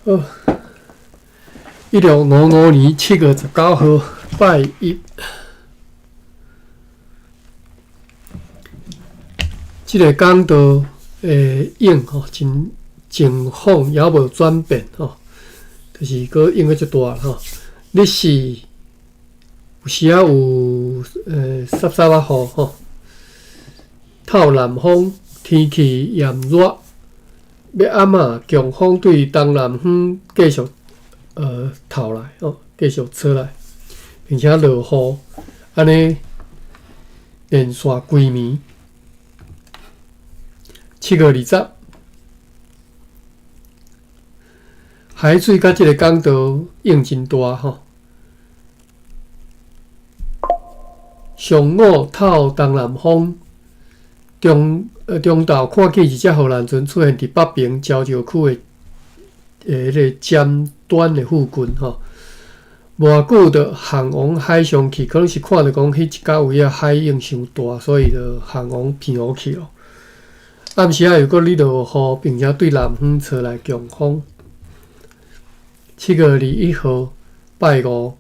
好，1655年7月19號，拜一。這个講道的影吼，真情況猶無轉變吼，就是閣影閣足大吼。日時有時仔有澀澀仔雨吼，透南風，天氣炎熱。欲暗仔，強風對東南方繼續透來吼，繼續吹來，並且落雨，按呢連續幾暝。7月20，海水佮這个講道應真大吼。上午透東南風，中晝看見一隻荷蘭船出現佇北爿蕉石區的彼个尖端的附近吼。無偌久就航往海上去，可能是看著講彼一角位仔海湧傷大，所以就航往澎湖去咯。暗時仔又閣咧落雨，並且對南方吹來強風。7月21號拜五，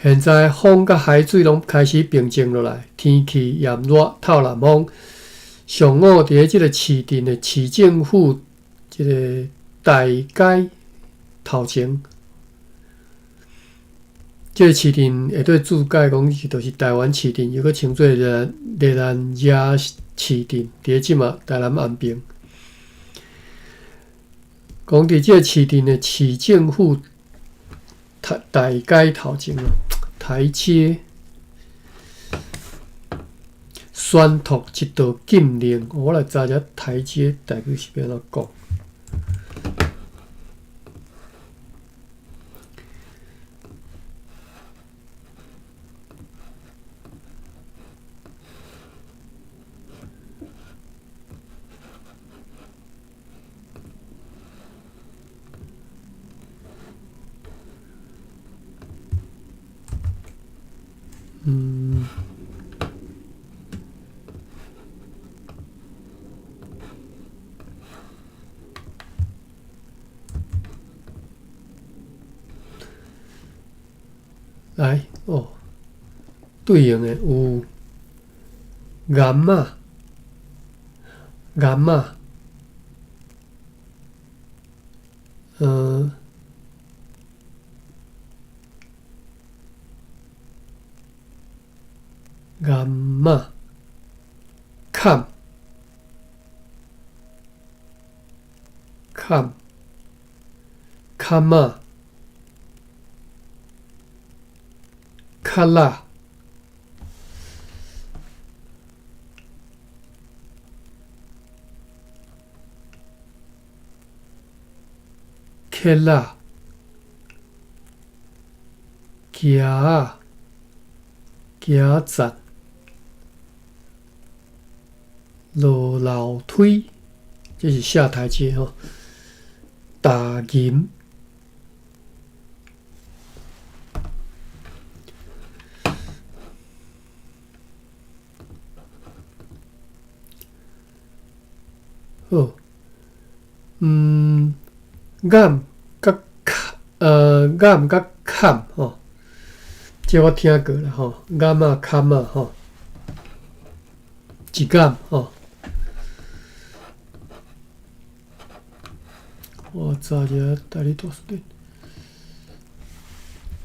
現在風佮海水攏開始平靜落來，天氣炎熱，透南風。上午佇咧這个市鎮的市政府這个大街頭前，這个市鎮會對注解講是就是台灣市鎮，又閣稱做熱蘭遮市鎮，佇咧這馬台南岸邊。講佇這个市鎮的市政府大街頭前啊，台階宣讀一道禁令，我來查一下台階台語是欲按怎講。來哦，對應的有岩仔、岩仔，岩仔、坎、坎、坎仔。卡拉、克拉、行仔、行站、落樓梯，這是下台階吼。大銀。好，岩佮坎，岩佮坎吼，這我聽過啦吼，岩仔坎仔吼，一岩吼。我查一下台語大辭典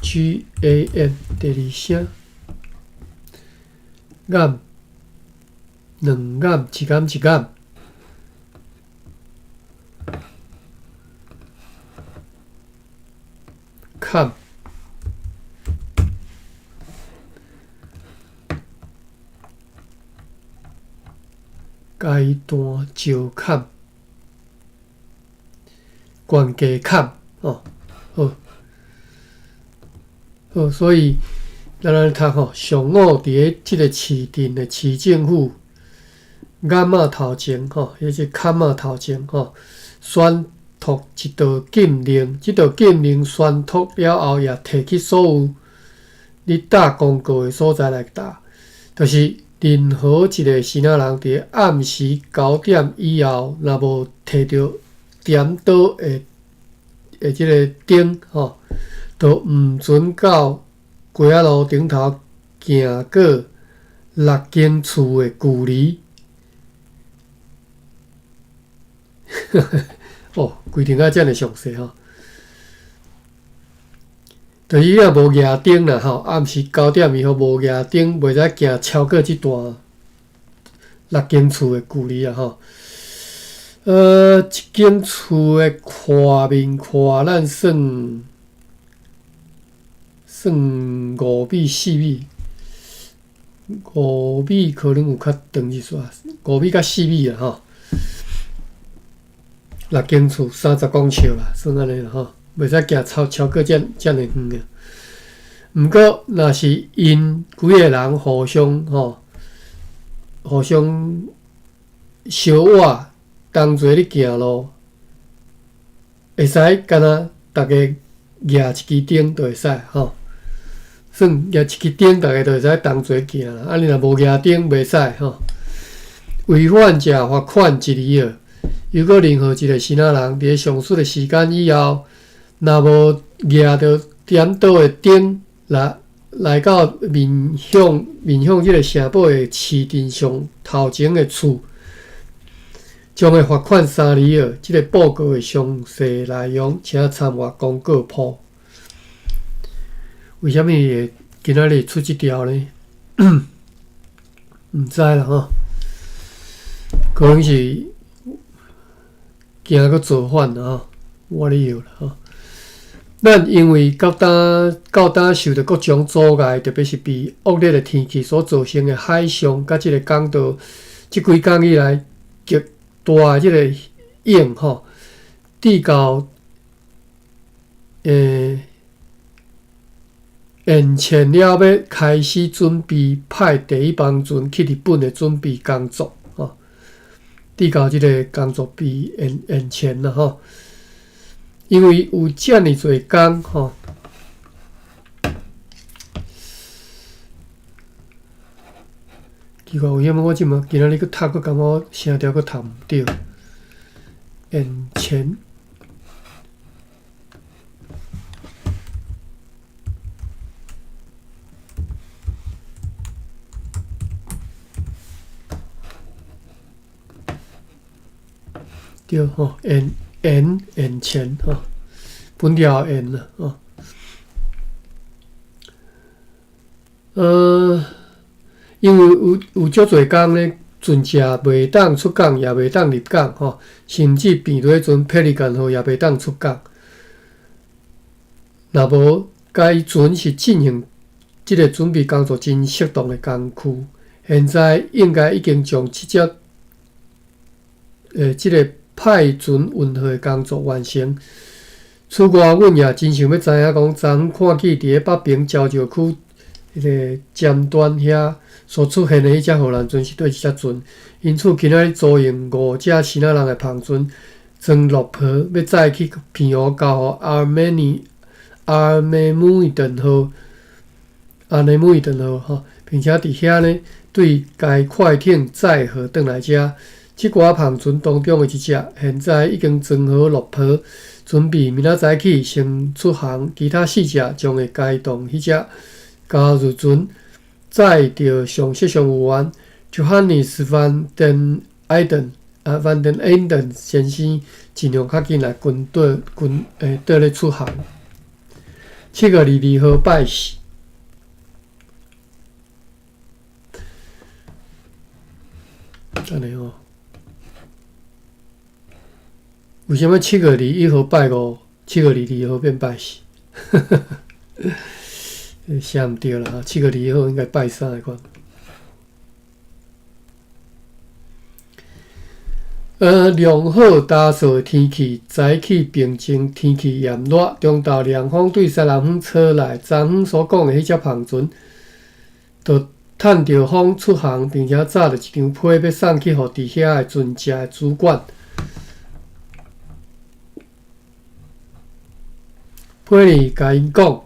，GAN 第二聲，岩，兩岩，一岩一岩。坎，階段石坎，懸架坎，哦，好，好，所以咱來讀吼，上午佇咧這个市鎮的市政府岩仔頭前吼，抑是坎仔頭前吼，宣讀一道禁令，這道禁令宣讀了後，也提去所有咧貼公告的所在來貼，就是任何一个生仔人佇暗時9點以後，若無提著點刀的的這个燈吼，就毋准到街仔路頂頭行過六間厝的距離。哦，規定啊遮爾詳細吼。就是你若無舉燈啦吼，暗時9點以後無舉燈，袂使行超過這段六間厝的距離啊吼。一間厝的闊面闊，咱算算5米4米，五米可能有較長一絲，5米佮4米啦吼。六間厝30公尺啦，算按呢啦吼，袂使行超過遮爾遠的。毋過，若是𪜶幾个人互相吼，互相相倚同齊咧行路，會使敢若逐家舉一支燈就會使吼，算舉一支燈，逐家就會使同齊行啦。啊，你若無舉燈，袂使吼。違反者罰款1里爾。如果任何一个支那人佇咧上述的時間以後，若無舉著點燈的燈來到面向這个城堡的市鎮上頭前的厝，將會罰款3里爾。這个報告的詳細內容，請參閱公告簿。為啥物會今仔日出這條呢？毋知啦吼，可能是驚閣造反啦吼，我理由啦吼。咱因為到今受著各種阻礙，特別是被惡劣的天氣所造成的海上佮這个港道，這幾工以來極大的這个湧吼，直到延遲了欲開始準備派第一班船去日本的準備工作吼，直到這个工作被延遲啦吼。因為有遮爾濟工吼，奇怪，為啥物我這馬今仔日閣讀，閣感覺我聲調閣讀毋對？延遲，對吼，延遲吼，本條延啦吼。因為有足濟工咧，船隻袂當出港，也袂當入港吼，甚至病毒彼陣佩利干號也袂當出港。若無該船是進行這个準備工作真適當的工具，現在應該已經將這个派船運貨的工作完成。此外，阮也真想欲知影講，昨昏看見佇咧北平交石區彼个尖端遐所出現的彼隻荷蘭船是佗一隻船。因此，今仔日租用五隻支那人的帆船裝落皮，欲載去澎湖交予阿爾梅姆伊頓號、阿內姆伊頓號吼，並且佇遐呢對該快艇載荷轉來遮。這寡帆船當中的一隻，現在已經裝好落皮，準備明仔載起先出航。其他四隻將會偕同彼隻交日船載著上設上有緣 Johannes van den Eyden 啊，van den Eyden 先生盡量較緊來跟綴跟綴咧出航。7月22號拜四。等下哦。為啥物7月21號拜五，7月22號變拜四？寫毋對啦，七月21號應該拜三的款。良好乾燥的天氣，早起平靜，天氣炎熱，中晝涼風對西南風吹來。昨昏所講的彼隻帆船，就趁著風出航，並且紮著一張批，欲送去予佇遐的船隻的主管。批裡共𪜶講，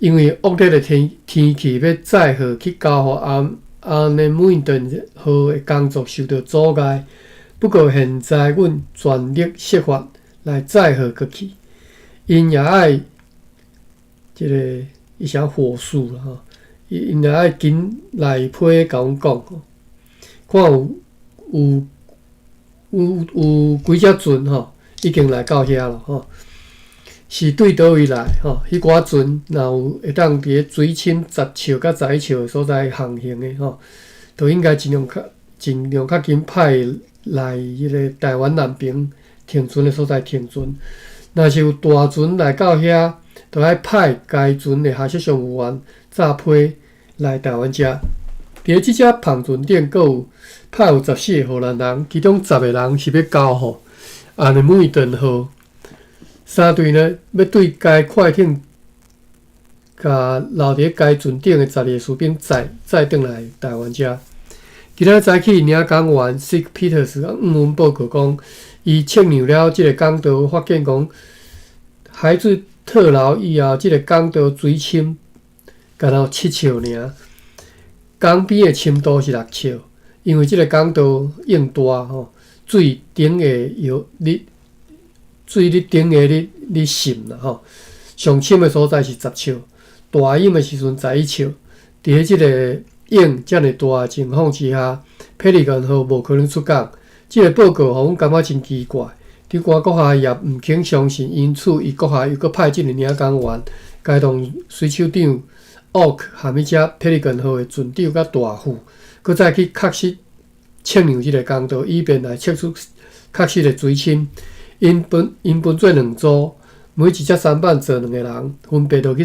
因為惡劣的天氣，欲載貨去交予阿內姆伊頓號的工作受到阻礙。不過現在，阮全力設法來載貨過去。𪜶也愛這个伊寫火速啦吼，𪜶也愛緊來批共阮講吼，看有幾隻船吼，已經來到遐咯吼，是對佗位來吼？彼寡船若有會當佇咧水深10尺佮11尺的所在航行的吼，就應該盡量較緊派來彼个台灣南邊停船的所在停船。若是有大船來到遐，就愛派該船的哈謝商務員早批來台灣遮。佇咧這隻帆船頂，閣有派有14個荷蘭人，其中10個人是欲交予阿尼姆頓號。三隊呢，欲對該快艇共留佇咧該船頂的12個士兵載載轉來台灣遮。今仔早起領港員 Sig Peters 向阮報告講，伊測量了這個港道，發現講海水退流以後，這個港道水深干焦有7尺爾，江邊的深度是6尺。因為這個港道湧大吼，水頂會搖咧，水咧頂下咧咧滲啦吼。上深的所在是10尺，大湧的時陣11尺。佇咧這個湧遮爾大的情況之下，佩利根號無可能出港。這個報告予阮感覺真奇怪。長官閣下也毋肯相信，因此伊閣下又閣派這個領港員，偕同水手長奧克含彼隻佩利根號的船長佮大副，閣再去確實測量這個江道，以便來測出確實的水深。𪜶分做兩組，每一隻舢板坐兩個人，分別落去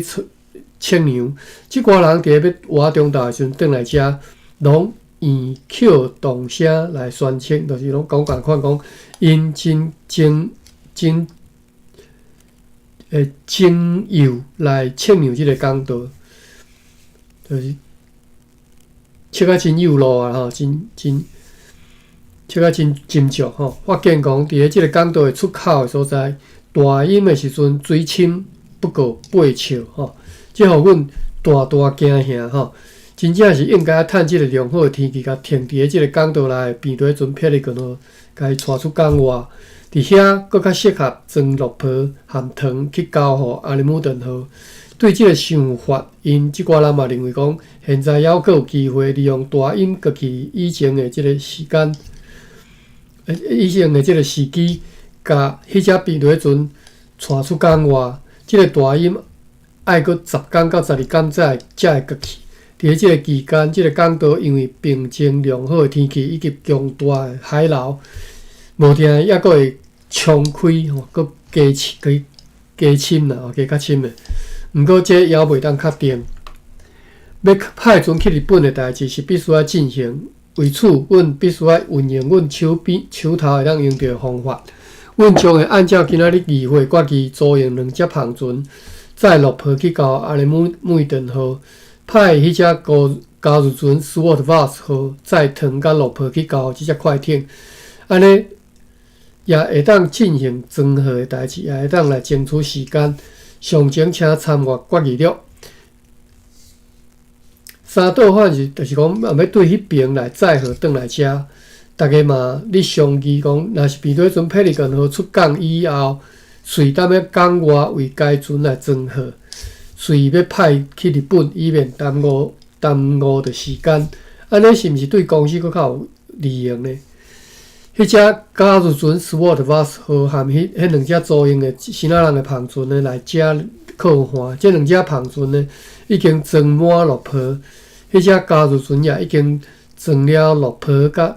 測量。這寡人佇咧欲倚中晝的時陣轉來遮，攏圓口動聲來宣稱，就是攏講仝款講，𪜶真真真精幼來測量這個江道，就是測甲真幼路啊吼，真真測甲真斟酌吼。發現講佇咧這個江道的出口的所在，大湧的時陣水深不過8尺吼，這予阮大大驚嚇吼。真正是應該趁這個良好的天氣，共停佇咧這個港道內平底船撇入去，共伊帶出港外。佇遐閣較適合裝落皮含糖去交予阿尼姆頓號。對這個想法，𪜶這寡人嘛認為講，現在猶閣有機會利用大湧過去以前的這個時間，以前的這個時機，共彼隻平底船帶出港外。這個大湧愛閣10工到12工才會過去。佇咧這個期間，這個港道因為平靜良好的天氣以及強大的海流，無定猶閣會衝開吼，閣加深、加深啦，加較深的。毋過這猶袂當確定。欲派船去日本的代誌是必須愛進行，為此，阮必須愛運用阮手邊手頭會當用著的方法。阮將會按照今仔日議會決議，租用兩隻帆船，載落皮去交阿尼姆頓號。派彼隻高交易船 Swart Vos 號載糖佮落皮去交這隻快艇，按呢也會當進行裝貨的代誌，也會當來爭取時間。詳情請參閱決議錄。三倒反是就是講，欲對彼爿來載貨轉來遮，逐家嘛咧商議講，若是平底船佩利根號出港以後，隨踮咧港外為該船來裝貨。隨欲派去日本，以免耽誤著時間。按呢是毋是對公司閣較有利用呢？彼隻交易船 Swart Vos 號含彼兩隻租用的支那人的帆船呢來遮靠岸。這兩隻帆船呢已經裝滿落皮，彼隻交易船也已經裝了落皮佮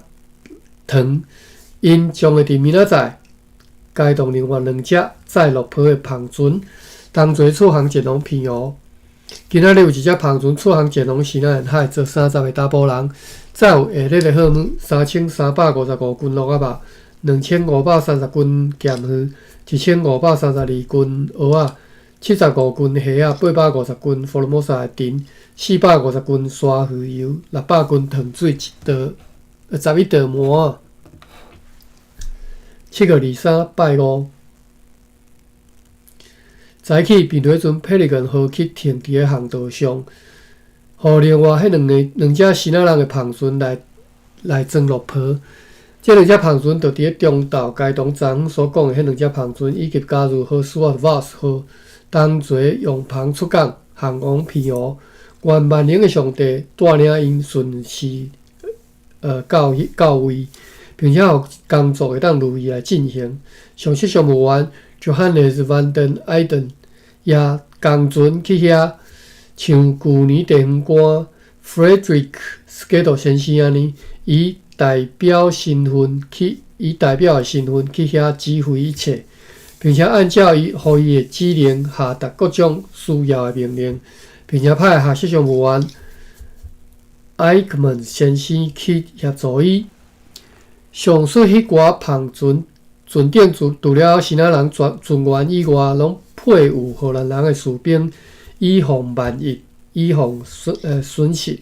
糖。𪜶將會佇明仔載偕同另外兩隻載落皮的帆船，同齊出航前往澎湖。今仔日有一隻帆船出航前往西南沿海，坐30個查埔人，載有下列的貨物：3355斤鹿仔肉，2530斤鹹魚，1532斤蚵仔，75斤蝦仔，850斤福爾摩沙的藤，450斤沙魚油，600斤糖水一袋，11袋麻仔。7月23拜五。早起平底船佩利根號去停佇咧航道上，予另外彼兩隻支那人的帆船來裝落皮。這兩隻帆船就佇咧中晝偕同昨昏所講的彼兩隻帆船，以及加入和斯瓦特號同齊用帆出港，航往澎湖。願萬能的上帝帶領𪜶順時到位，並且予工作會當如意來進行。上席商務員 Johannes van den Eyden 也同船去遐，像舊年地方官 Frederick Schedel 先生按呢，以代表的身份去遐指揮一切，並且按照伊予伊的指令下達各種需要的命令，並且派學習商務員 Eichmann 先生去協助伊。上述彼寡帆船船頂除了支那人船船員以外，攏配有荷蘭人的士兵，以防萬一，以防損失。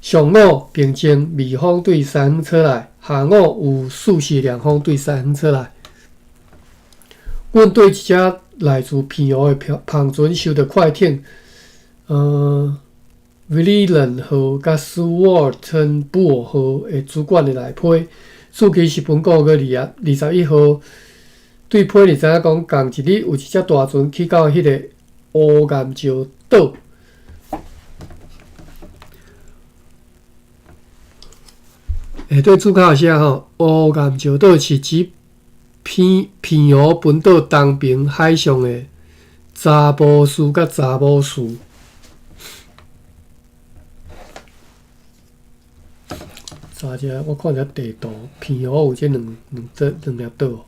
上午平靜，微風對西方吹來；下午有42風對西方吹來。阮對一隻來自澎湖的帆船收著快艇，Vlieland 號佮 Swartenboer 號的主管的內批，數據是本個月21號，對批日知影講，仝一日有一隻大船去到彼个烏岩石島。下底注解寫吼，烏岩石島是指澎湖本島東爿海上的查埔嶼佮查某嶼。查者，我看一下地圖，澎湖有這兩粒島。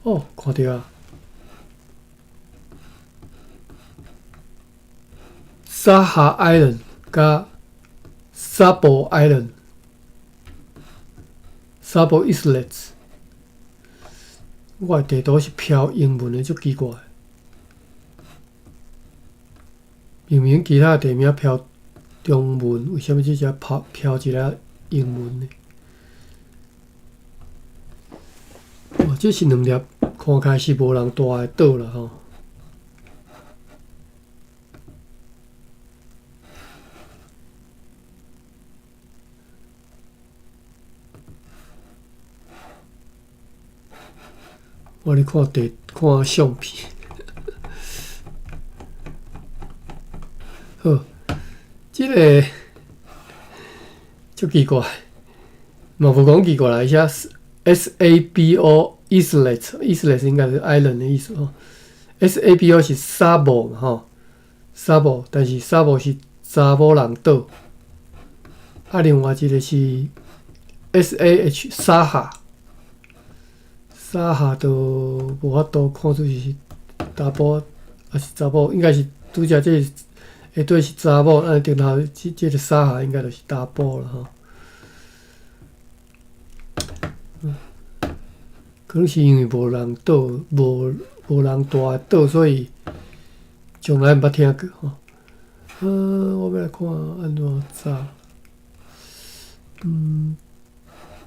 哦，看著啊！Saha Island 佮 Sabo Island，Sabo Islets。我的地圖是標英文的，足奇怪。明明其他地名標中文，為啥物這隻標一个英文呢？哇，這是兩粒看起來是無人蹛的島啦吼。我咧看地看相片，好，這个足奇怪，嘛無講奇怪啦，伊寫 SABO Islet，Islet 應該是 island 的意思吼。SABO 是 Sabo 嘛吼，Sabo，但是 Sabo 是查某人島。啊，另外一个是 SAH 沙哈，沙哈都無法度看出是查埔抑是查某，應該是拄才這個下底是查某，按呢頂頭這個沙哈應該就是查埔啦吼。可能是因為無人島，無人蹛的島，所以從來毋捌聽過吼。我欲來看按怎查。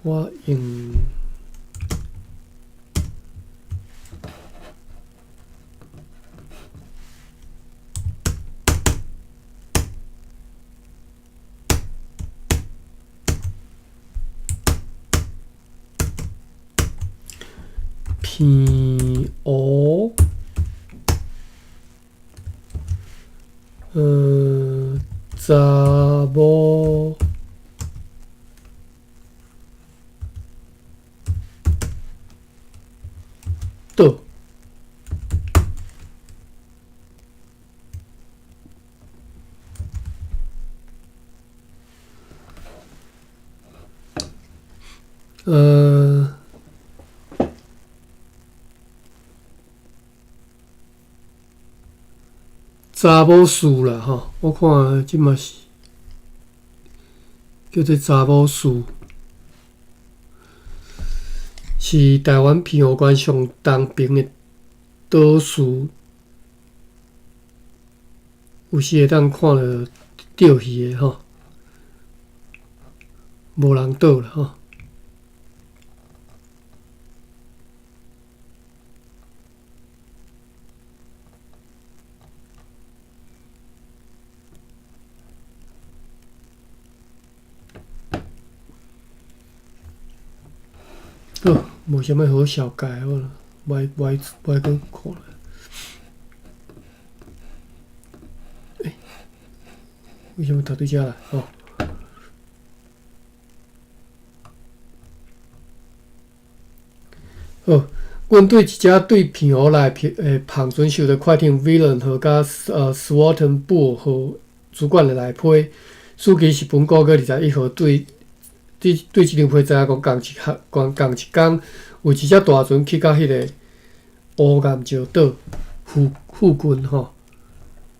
我用澎湖，查某島。查某嶼啦吼，我看這嘛是叫做查某嶼，是台灣澎湖縣上東爿的島嶼，有時會當看著釣魚的吼，無人島啦吼。好，無啥物好紹介，我無愛無愛無愛閣看啦。欸，為啥物讀對遮來？吼。好，阮對一隻對澎湖來的帆船受著快艇 Willem 號佮Swartenboer 號主管的內批，時期是本個月21號對。對對，這張批知影講，仝一項，仝仝一工，有一隻大船去到彼个烏岩石島附附近吼。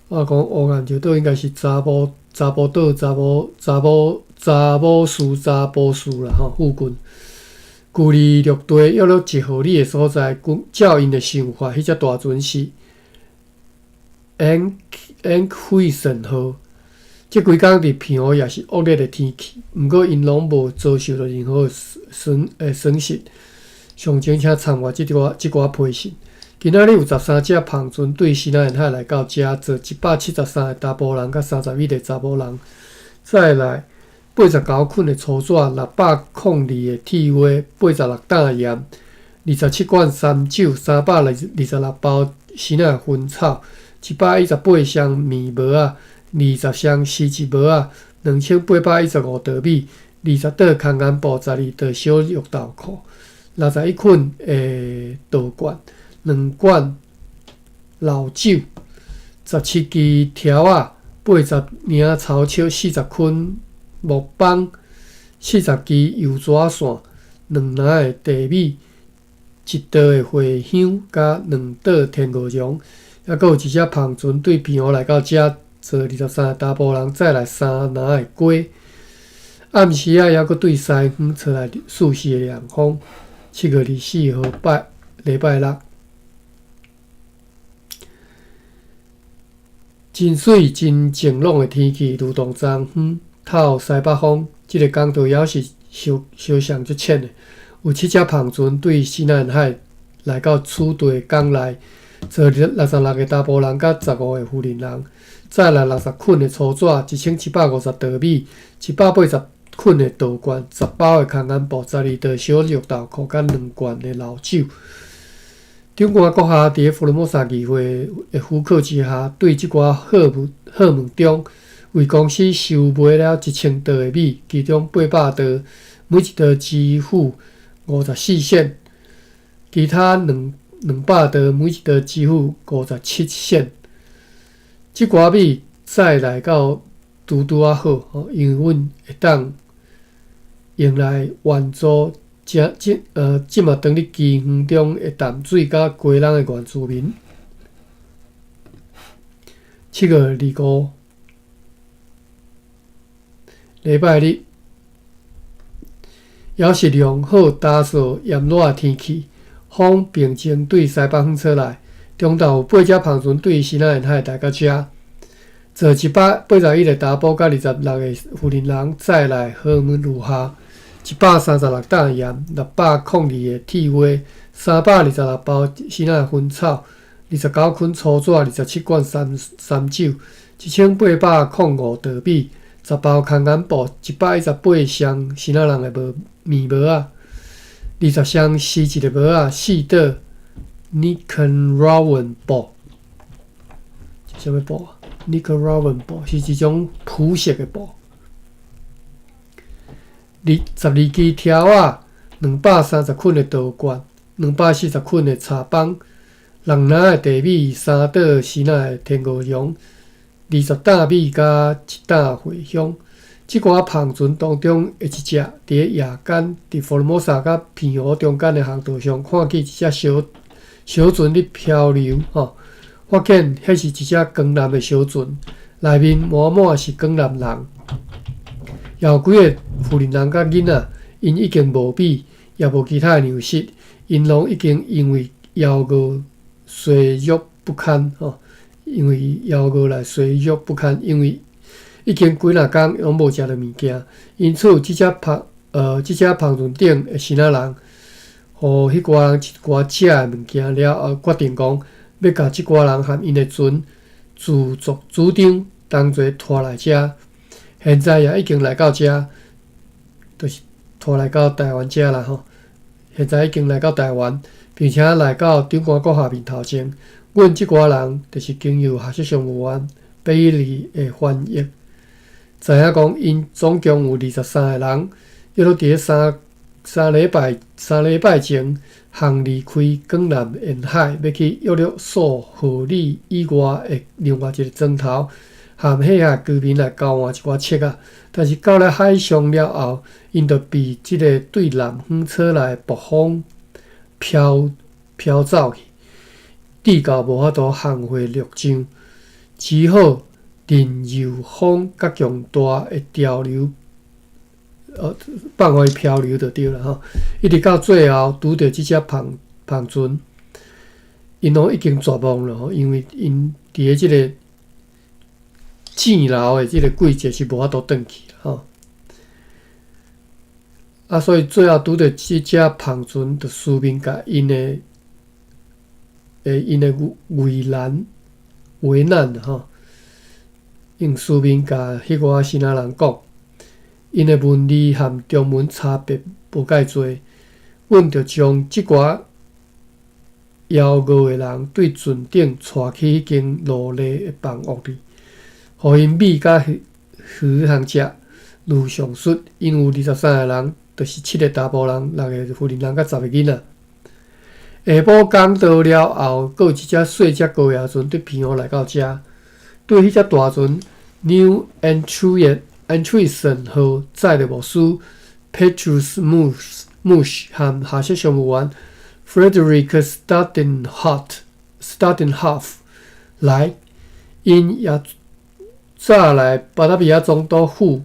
我講烏岩石島應該是查埔查埔島查某查某查某嶼查埔嶼啦吼，附近距離陸地約莫一毫里的所在。照𪜶的想法，彼隻大船是 Enkhuizen 號。這幾工佇澎湖也是惡劣的天氣，毋過𪜶攏無遭受著任何損損失。上前請參閱這寡這寡批信。今仔日有13隻帆船對西南沿海來到遮，載173個查埔人佮31個查某人，再來89捆的粗紙、602個鐵鍋、86擔鹽、27罐三酒、326包新仔薰草、118箱麵帽仔。20箱絲質帽仔，2815袋米，20袋空眼布，12袋小肉豆蔻，61捆的稻罐，2罐老酒，17支柱仔，80领草尺，40捆木枋，40支油纸线，2篮的茶米，1袋的茴香，佮2袋天鹅绒，犹阁有一隻帆船對澎湖來到遮。載23個查埔人，載來3籃的雞。暗時仔猶閣對西方吹來四時的涼風。7月24號拜禮拜六，真媠真晴朗的天氣，如同昨昏透西北風。這个工作猶是相相像足淺的，有七隻帆船對西南海來到此地港內，載66個查埔人佮15個婦人人。載來60捆的粗紙，1750袋米，180捆的稻罐，10包的空眼布，12袋小肉豆蔻，佮2罐的老酒。長官閣下佇福爾摩沙議會的許可之下，對這寡貨物貨物中，為公司收買了1000袋的米，其中800袋，每一袋支付54仙；其他200袋，每一袋支付57仙。這寡米載來到拄拄仔好，吼，因為阮會當用來援助這這這馬當咧饑荒中的淡水佮基隆的原住民。7月25，禮拜日，猶是良好乾燥炎熱的天氣，風平靜對西北方吹來。中晝有八隻帆船對西南沿海來到遮，載181個查埔佮26個婦人人，載來河門路下136擔鹽、602個鐵鍋、326包新仔薰草、29捆粗紙、27罐三三酒、1805袋米、10包空眼布、118箱新仔人的帽麵帽仔、20箱絲質的帽仔、4袋 Nicaraguan 布，這啥物布啊？Nicaraguan 布是一種膚色的布。12支柱仔，230捆的稻罐，240捆的柴枋，6籃的茶米，3袋新仔的天鵝絨，20擔米佮1擔茴香。這寡帆船當中的一隻，佇咧夜間，佇福爾摩沙佮澎湖中間的航道上，看見一隻小小船咧漂流，吼，發現彼是一隻江南的小船，內面滿滿是江南人，也有幾个婦人人佮囡仔，𪜶已經無米，也無其他的糧食，𪜶攏已經因為枵餓衰弱不堪，吼，因為枵餓來衰弱不堪，因為已經幾若工攏無食著物件，因此這隻帆這隻帆船頂的新仔人。予彼寡人一寡食的物件了後，決定講欲共這寡人和𪜶的船自作主張同齊拖來遮。現在也已經來到遮，就是拖來到台灣遮啦吼。現在已經來到臺灣，並且來到長官閣下面頭前。阮這寡人就是經由學識商務員貝利的翻譯，知影講𪜶總共有23個人，約佇咧三禮拜前，航離開江南沿海，欲去約略數荷里以外的另外一個莊頭，和彼遐居民來交換一寡冊仔。但是到了海上了後，𪜶就被這个對南方吹來的暴風飄飄走去，致到無法度航回陸上，只好任由風佮強大的潮流，放予伊漂流就對啦吼。一直到最後拄著這隻帆帆船，𪜶攏已經絕望了吼，因為𪜶佇咧這个賒流的這个季節是無法度轉去吼。啊，所以最後拄著這隻帆船，就書面共𪜶的𪜶的危難危難吼，用書面共彼寡爍仔人講。𪜶的文字和中文差別無蓋濟，阮就將這寡枵餓的人對船頂帶去彼間奴隸的房屋裡，予𪜶米佮魚通食。如上述，𪜶有23個人，就是七个查埔人、六个婦人人佮十个囡仔。下晡講道了後，閣有一隻細隻高壓船對澎湖來到遮，對彼隻大船 New Antrim 號載著牧師 Petrus Mush 和下屬商務員 Frederick Stadenhoff 來，𪜶也早來巴達維亞總督府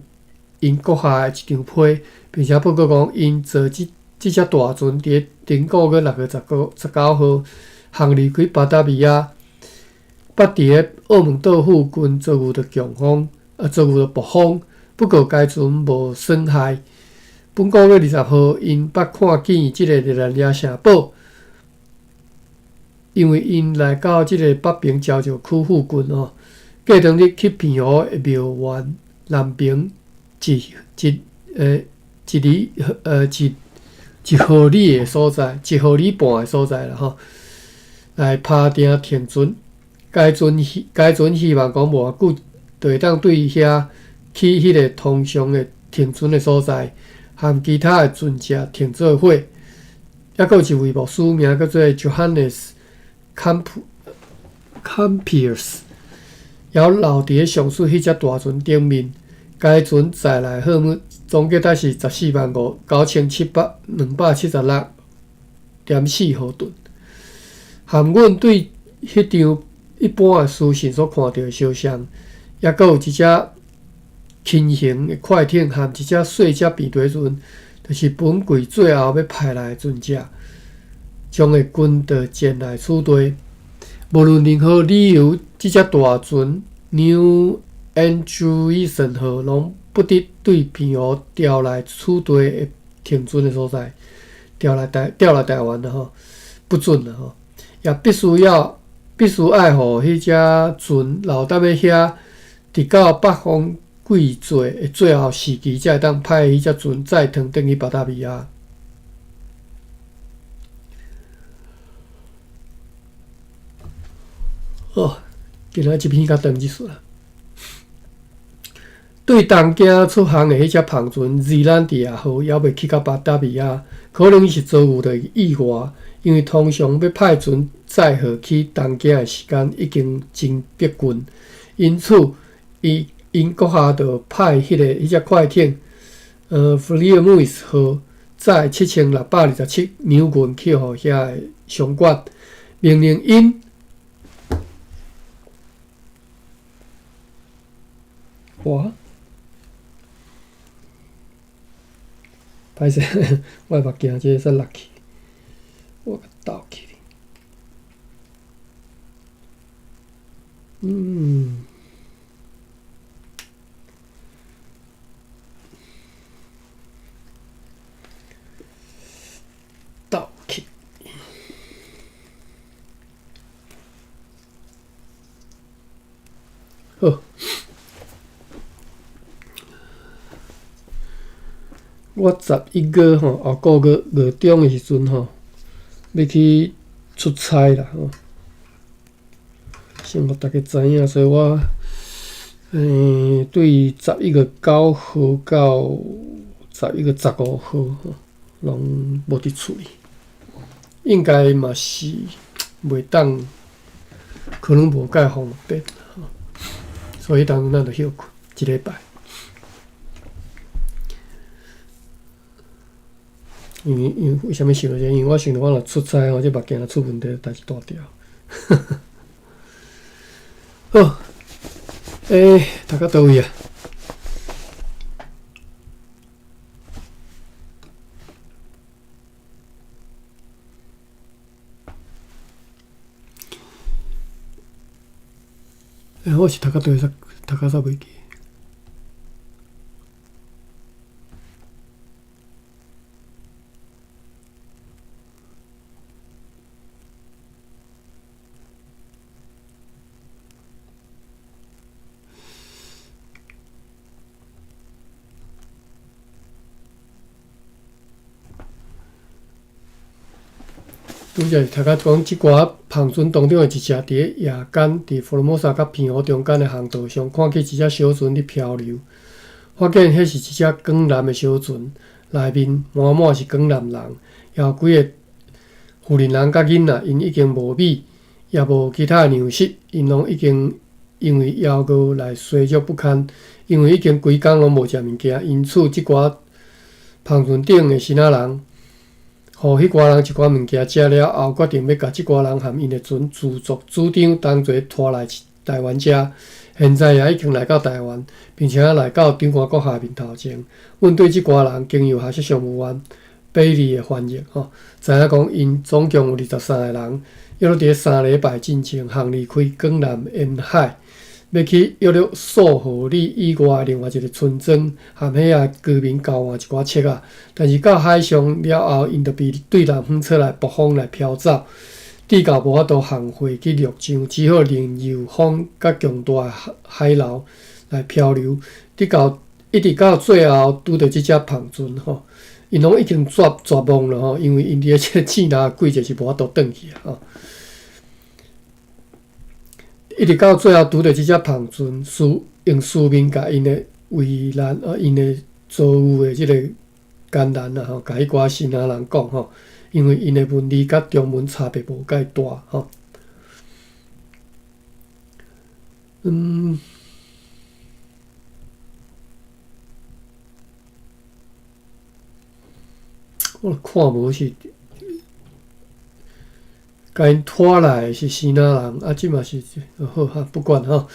𪜶閣下的一張批，並且報告講𪜶坐這隻大船佇咧頂個月6月19號航離開巴達維亞，捌佇咧澳門島附近遭遇著強風，遭遇著暴風，不過該船無損害。本個月20號，𪜶捌看見這個熱蘭遮城堡，因為𪜶來到這个北平交界區附近哦，過當日去澎湖的廟園南爿一一呃一里呃一一毫里的所在，一毫里半的所在啦吼，來拍碇停船。該船希望講無偌久，就會當對遐去彼个通常的停船的所在，和其他的船隻停做伙。抑閣有一位牧師名叫做 Johannes Campius，也留佇咧上述彼隻大船頂面。該船載來貨物總計是十四萬五九千七百兩百七十六點四毫噸。含阮對彼張一般的書信所看著的肖像，抑閣有一隻輕型的快艇和一隻細隻平底船，就是本櫃最後欲派來的船隻，將會跟到前來此地。無論任何理由，這隻大船 New Andrewson 號攏不得對澎湖調來此地的停船的所在，調來台灣啦吼，不准啦吼，也必須愛予彼隻船留踮咧遐，直到北風季節的最後時期，才會當派彼隻船再轉轉去巴達維亞。好，今仔這篇較長一絲啦。對東京出航的彼隻帆船“熱蘭地亞號”猶未去到巴達維亞，可能是遭遇著意外，因為通常欲派船載貨去東京的時間已經真逼近，因此伊𪜶閣下就派彼隻快艇，Vleermuis 號載7627兩銀去予遐个商館，命令𪜶。哇！歹勢，我的目鏡這个煞落去，我共倒去。倒去。好。我11月吼，後個月月中的時陣吼，欲去出差啦吼。先予大家知影，所以我對11月9號到11月15號吼，攏無佇厝裡，應該嘛是袂當，可能無介方便吼，所以當咱就歇睏一禮拜。因為為啥物想著這個？因為我想著我若出差吼，這目鏡若出問題，代誌大條。好，讀到佗位啊？我是讀到佗位，讀到煞袂記。拄才是讀到講，這寡帆船當中的一隻，佇咧夜間，佇福爾摩沙佮澎湖中間的航道上，看見一隻小船佇漂流，發現彼是一隻廣南的小船，內面滿滿是廣南人，也有幾个婦人人佮囡仔，𪜶已經無米，也無其他的糧食，𪜶攏已經因為枵餓來衰弱不堪，因為已經規工攏無食物件，因此這寡帆船頂的支那人，予彼寡人一寡物件食了後，決定欲共這寡人和𪜶的船自作主張同齊拖來台灣遮。現在也已經來到台灣，並且來到長官閣下面頭前。阮對這寡人經由哈薩商務員貝利的翻譯，吼，知影講𪜶總共有23個人，約佇咧3禮拜進前，航離開廣南沿海，欲去約略數荷里以外的另外一個村莊，和遐个居民交換一寡冊仔。但是到海上了後，𪜶就被對南方吹來暴風來飄走，直到無法度航回去陸上，只好任由風佮強大的海流來漂流，直直到最後拄著這隻帆船吼，𪜶攏已經絕望了吼，因為𪜶佇咧這個戰難季節是無法度轉去啊吼。一直到最後拄著這隻帆船，用書面共𪜶的為難啊，𪜶的遭遇的這个艱難啊吼，共彼寡支那人講吼，因為𪜶的文字佮中文差別無介大吼。我看無是。共𪜶拖來的是支那人，啊，這嘛是好哈，不管吼。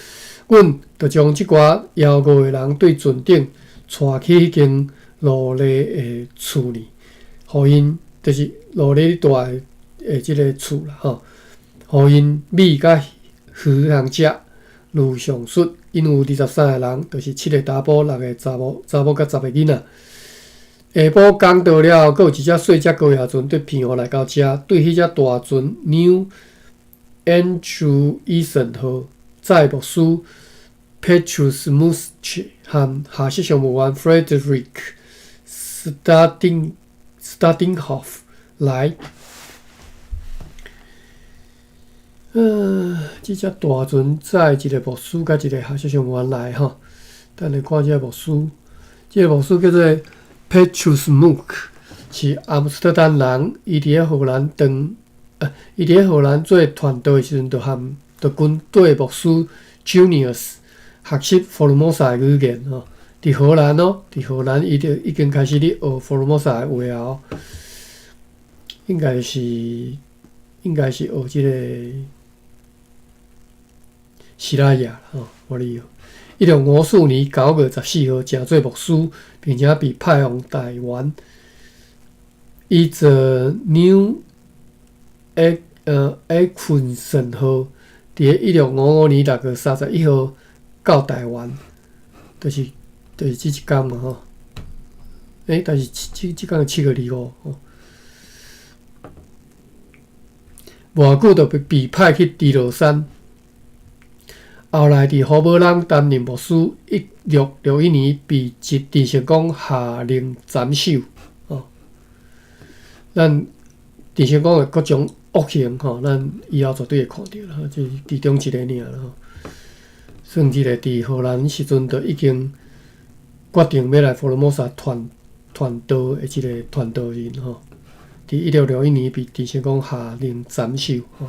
阮就將這寡枵餓的人對船頂帶去彼間奴隸的厝裡，予𪜶就是奴隸住的這个厝啦吼，予𪜶米佮魚通食。如上述，𪜶有23個人，就是七个查埔、六个查某、查某佮10个囡仔。下晡工到了後，閣有一隻細隻高額船對澎湖來到遮，對彼隻大船 New Andrew Eason 號載牧師 Petrus Musch 和下屬商務員 Frederick Stadinghoff 來。這隻大船載一个牧師佮一个下屬商務員來吼。等下看這个牧師，這个牧師叫做 Petrus Munck 是阿姆斯特丹人，伊佇咧荷蘭當，伊佇咧荷蘭做傳道的時陣，就和就跟綴牧師 Junius 學習福爾摩沙的語言吼。佇荷蘭哦，佇荷蘭伊就已經開始咧學福爾摩沙的話哦。應該是學這個西拉雅吼，我理解。1654年9月14號，成做牧師，並且被派往台灣，伊坐 New 愛坤森號，佇咧1655年6月31號到台灣，就是這一工嘛吼。但是這工是7月25吼。無偌久就被派去豬羅山。後來佇胡寶朗擔任牧師，1661年被鄭成功下令斬首。哦，咱鄭成功的各種惡行吼，咱以後絕對會看著啦，這是其中一個爾啦。算這個佇荷蘭時陣，就已經決定欲來福爾摩沙傳傳道的這個傳道人吼，佇1661年被鄭成功下令斬首吼。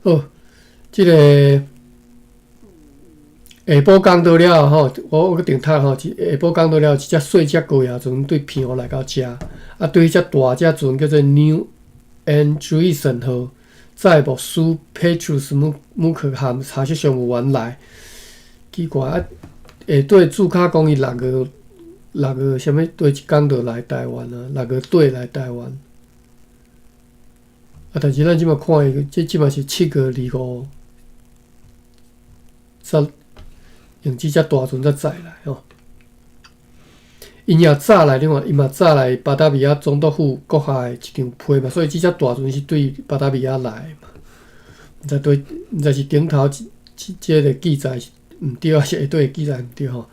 好，這個下晡講到了吼，我閣頂讀吼，下晡講到了，一隻細隻高壓船對澎湖來到遮，啊，對彼隻大隻船叫做 New Andriessen 號，載牧師 Petrus 姆姆克含查實商務員來。奇怪啊，下底註卡講伊六月啥物佗一工就來台灣啊，六月底來台灣。啊！但是咱這馬看伊，這這馬是7月25，才用這隻大船才載來吼。𪜶也早來，另外伊嘛早來巴達維亞總督府閣下的一張批嘛，所以這隻大船是對巴達維亞來的嘛。毋知對，毋知是頂頭這這個記載是毋對，還是下底的記載毋對吼。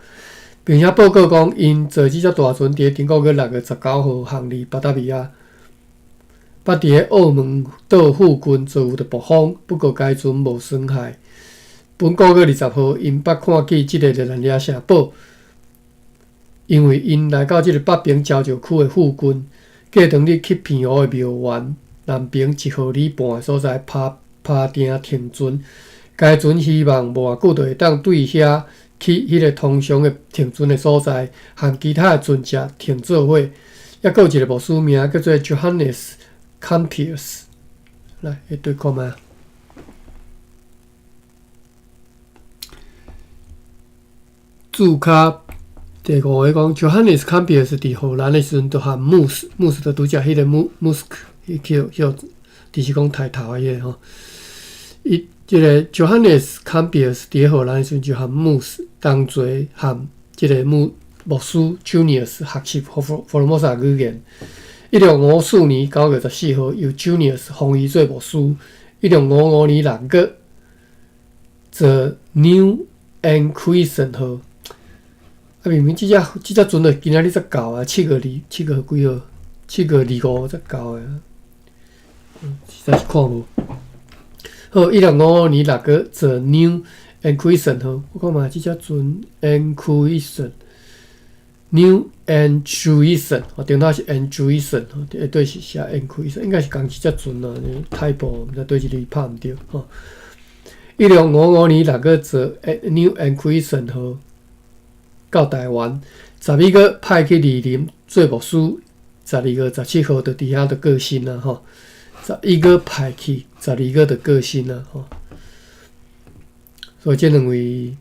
並且報告講，𪜶坐這隻大船佇咧頂個月6月19號航離巴達維亞。捌佇咧澳門島附近遭遇著暴風，不過該船無損害。本個月20號，𪜶捌看見這個熱蘭遮城堡，因為𪜶來到這個北平交石區的附近，過當日去澎湖的廟園南平1毫里半的所在拍拍碇停船。該船希望無偌久就會當對遐去彼個通常的停船的所在，和其他的船隻停做伙。猶閣有一個牧師名叫做 Johannes Campius，來，會對看覓？註卡第五個講，Johannes Campius 佇荷蘭的時陣，就和穆斯穆斯就拄才彼個穆穆斯克，彼叫叫，就是講抬頭的彼個吼。伊這個 Johannes Campius 佇荷蘭的時陣，就和穆斯同齊和這個牧牧師 Junius 學習福福爾摩沙語言。1654年9月14號，由 Junius 封伊做牧師。1655年6月，坐 New Anquisen 號。啊，明明這隻這隻船就今仔日才到啊，7月27月幾號？7月25才到的，實在是看無。好，1655年6月坐 New Anquisen 號，我看覓這隻船 Anquisen。New Andriessen，哦，頂頭是 Andriessen，吼，下底是寫 Anquisen，應該是仝一隻船啊，typo 毋知佗一字拍毋著吼。1655年6月坐 New Anquisen 號到台灣，11月派去二林做牧師，12月17號就佇遐就過身啦吼。11月派去，12月就過身啦吼。所以這兩位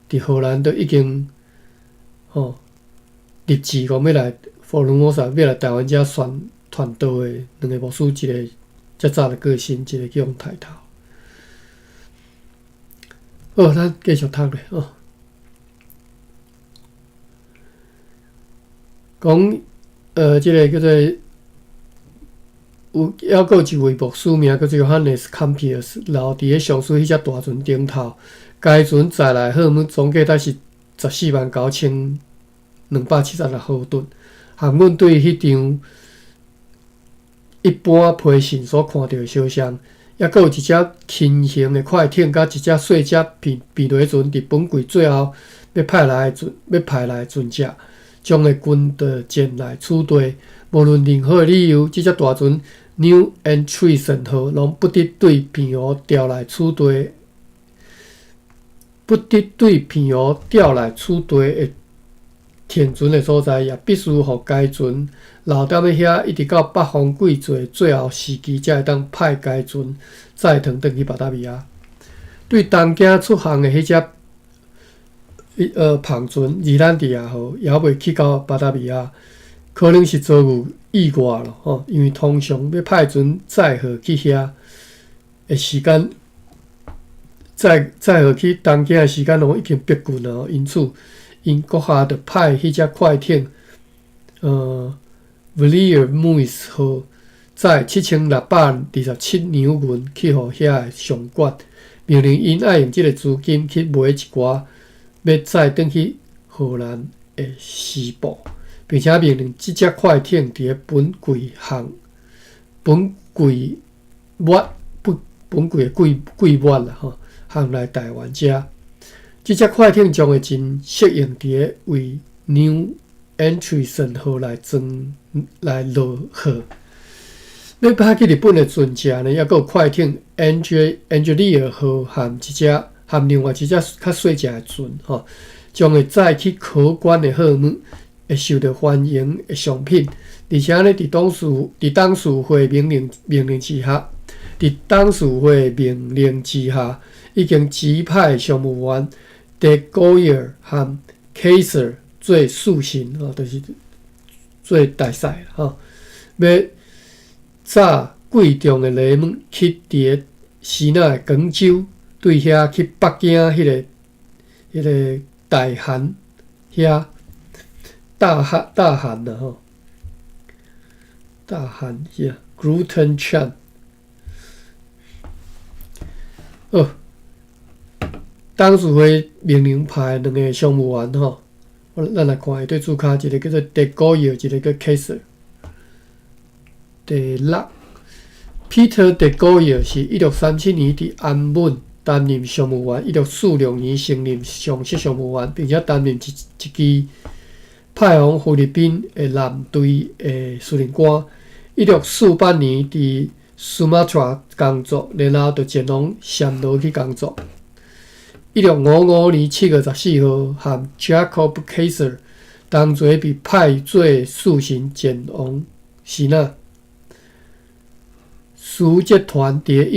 佇荷蘭都已經吼立志講欲來福爾摩沙，欲來台灣遮宣傳道的兩個牧師，一個遮早就過身，一個去予刣頭。好，咱繼續讀咧吼。講這個叫做有猶閣有一位牧師名叫做 Johannes Campius，留佇咧上述彼隻大船頂頭。該船載來貨物總計才是149,276毫噸。航運對彼張一般批信所看著的相像，猶閣有一隻輕型的快艇，佮一隻細隻避避雷船，佇本季最後欲派來的船，欲派來的船隻，將會均到前來此地。無論任何的理由，這隻大船 New Andriessen 號攏不得對澎湖調來此地，不得對澎湖調來此地的停船的所在，也必須予該船留踮咧遐，一直到北風季節最後時期，才會當派該船載轉轉去巴達維亞。對東京出航的彼隻帆船熱蘭地亞號，猶未去到巴達維亞，可能是遭遇意外咯吼。因為通常欲派船載貨去遐的時間，載載貨去東京的時間攏已經逼近了，因此𪜶閣下就派彼隻快艇， Villiermuis 號載7627兩銀去予遐个商館，命令𪜶愛用這个資金去買一寡欲載轉去荷蘭的絲布，並且命令這隻快艇佇咧本季航本季末本本季的季季末啦吼，航來台灣遮。這隻快艇將會真適應佇咧為 New Amsterdam 號來裝來落貨。欲派去日本的船隻呢，猶閣有快艇 Angelier 號和一隻和另外一隻較細隻的船吼，將會載去可觀的貨物，會受著歡迎的商品，而且呢，佇董事會命令之下，已經指派商務員 De Goyer 和 Kaiser 做使臣吼，就是做大使吼，欲載貴重的禮物去佇咧支那的廣州，對遐去北京彼個大韓遐大漢大韓啦吼，大韓是 Gluten Chan。好，董事會命令派兩个商務員吼，咱來看伊對註跤，一个叫做德國藥，一个叫凱撒。第六，Peter 德國藥是1637年佇安穩擔任商務員，1646年升任上席商務員，並且擔任一支派往菲律賓的艦隊的司令官。1648年佇蘇馬特工作，然後就前往暹羅去工作。1655年7月14號，和 Jacob Kaiser 同齊被派做使臣前往支那。使節團佇